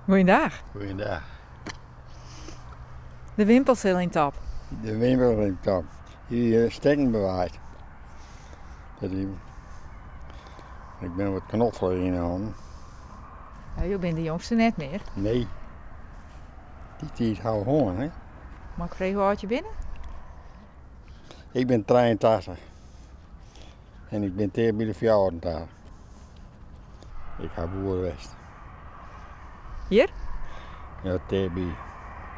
Goeiedag. Goeiedag. De wimpel sil yn top. De wimpel yn top. Dy stekken bewaard. Dat die, ik bin wat knoffelich yn 'e hannen. Ja, jo binne de jongste net mear. Nee. Dy tiid ha we hân, hè. Mei ik freegje hoe âld je binne? Ik bin 83. En ik bin tear by de 84. Ik ha boer west. Hjir? Ja, tear by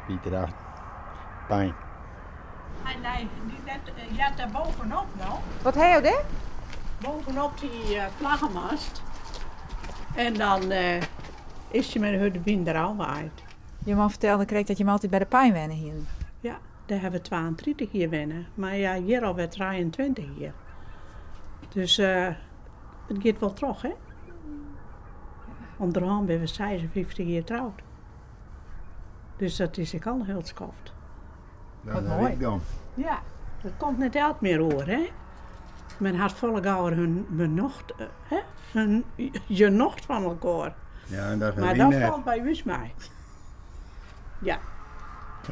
by Drachten. Pijn. Hy lei dy net heart dêr bovenop no. Wat ha jo dêr? Bovenop dy flaggemast. En dan is dy mei de hurde wyn derôf waaid. Jo man fertelde krekt dat jim altyd by de Pein wenne hienen. Ja, dêr ha we 32 jier wenne. Mar ja, hjir alwer 23 jier. Dus it giet wol troch, hè? Underhân binne we 56 jier troud. Dus dat is ek al in hiel skoft. Dat is rykdom. Ja, dat komt net elk mear oer, hè? Men hat folle gauwer hun nocht, hè? Hun je nocht fan elkoar. Ja, en dat Mar wie dat net. falt by ús mei. Ja.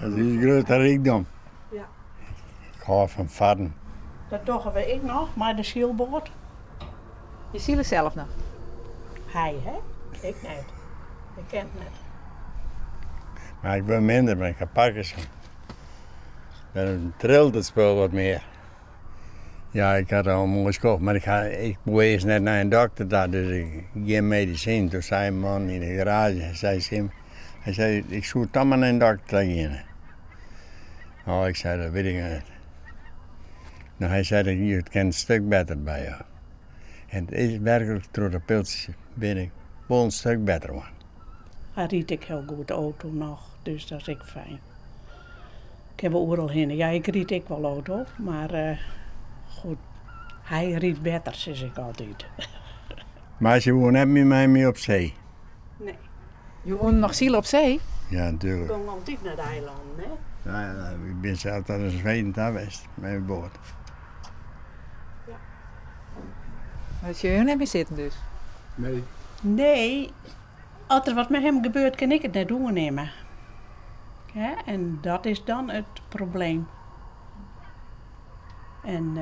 Dat is grutte rykdom. Ja. Ik hâld fan farren. Dat dogge we ek noch mei de sylboat. Je sile sels noch? Hy, hè? Ik net. Ik kin it net. Mar ik wurd minder, want ik ha Parkinson. Dan trilt it spul wat mear. Ja, ik ha al in moai skoft, mar ik ha, ik woe earst net nei in dokter ta, dus ik gjin medisyn. Toen sei in man yn de garaazje, hy sei tsjin my, hy sei, ik soe toch mar nei in dokter ta gean. Oh, ik sei, dat wit ik net. No, hy sei, it kin in stik better by jo. En it is werklik, troch de piltsjes bin ik wol in stik better wurden. Hy rydt ek hiel goed auto noch, dus dat is ek fijn. Kinne we oeral hinne. Ja, ik ryd ek wol auto, mar goed, hy rydt better, sis ik altyd. Mar se woe net mear mei my op see. Nee. Jo woenen noch sile op see? Ja, natuerlik. We gongen altyd nei de eilannen, hè? Ja, ja, ik bin sels ta de Sweden ta west mei de boat. Ja. Mar dat sjogge jo net mear sitten dus? Nee. Nee, as der wat mei him gebeurt, kin ik it net oernimme. Hè, en dat is dan it probleem. En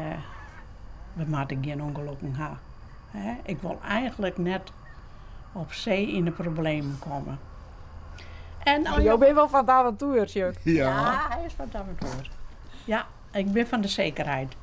we moatte gjin ûngelokken ha. Hè, ik wol eigentlik net op see yn de problemen komme. En as Jo binne wol fan it avontoer, sjoch ik. Ja, hy is fan it avontoer. Ja, ik bin fan de sekerheid.